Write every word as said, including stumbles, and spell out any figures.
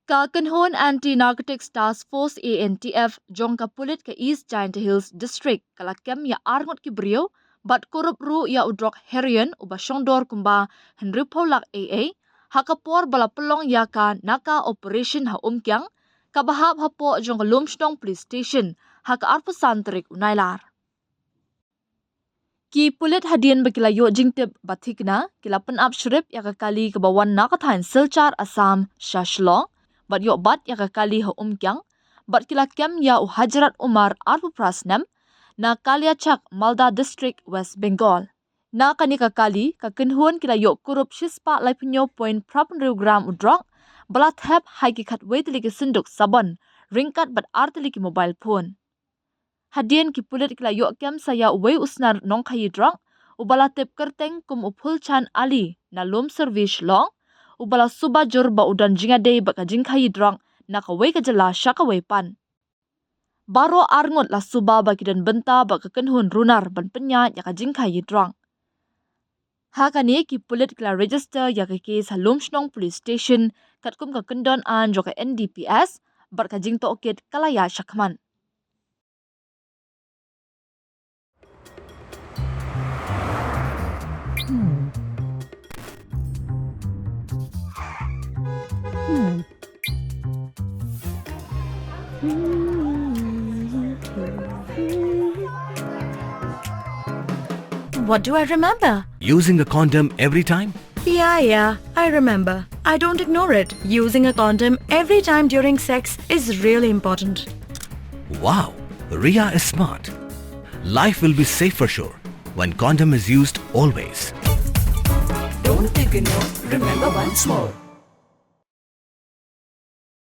Ka kynhun Anti Narcotics Task Force, A N T F, jong ka pulit ka East Jaintia Hills District ka la kem ïa arngut ki briew bad kurup ruh ïa u drok heroin uba shongdor kumba hynriewphew lak A A ha ka por ba la pynlong ïa ka na ka operation ha Umkiang, kaba hap hapoh jong ka Lumshnong Police Station ha ka arphew san tarik u Nailar. Ki pulit hadien ba ki la ïoh jingtip ba thikna, ki la pynap shrip ïa ka kali kaba wan na ka thaiñ Silchar, Assam sha Shillong bad ïoh bat ïa ka kali ha Umkiang, bad ki la kem ïa u Hajrat Umar, arphew phra snem, na Kaliachak, Malda District, West Bengal. Na kane ka kali, ka kynhun ki la ïoh kurup shispah laiphew point phra phew gram u drok ba la thep ha ki khatwei tylli ki synduk sabon ryngkat bad ar tylli ki mobile phone. Hadien ki pulit ki la ïoh kem sa ïa uwei u snar nongkhaïi drok uba la tip kyrteng kum u Phulchan Ali na Lumsyrwi, Shillong, uba la suba jur ba u don jingïadei bad ka jingkhaïi drok na kawei ka jylla sha kawei pat. Baroh arngut la suba ba ki don bynta bad ka kynhun runar ban pynïaid ïa ka jingkhaïi drok. Ha kane, ki pulit ki la register ïa ka case ha Lumshnong Police Station katkum ka kyndon aiñ jong ka N D P S bad ka jingtohkit ka la ïaid shakhmat. What do I remember? Using a condom every time? Yeah, yeah, I remember. I don't ignore it. Using a condom every time during sex is really important. Wow, Ria is smart. Life will be safe for sure when condom is used always. Don't ignore, remember once more.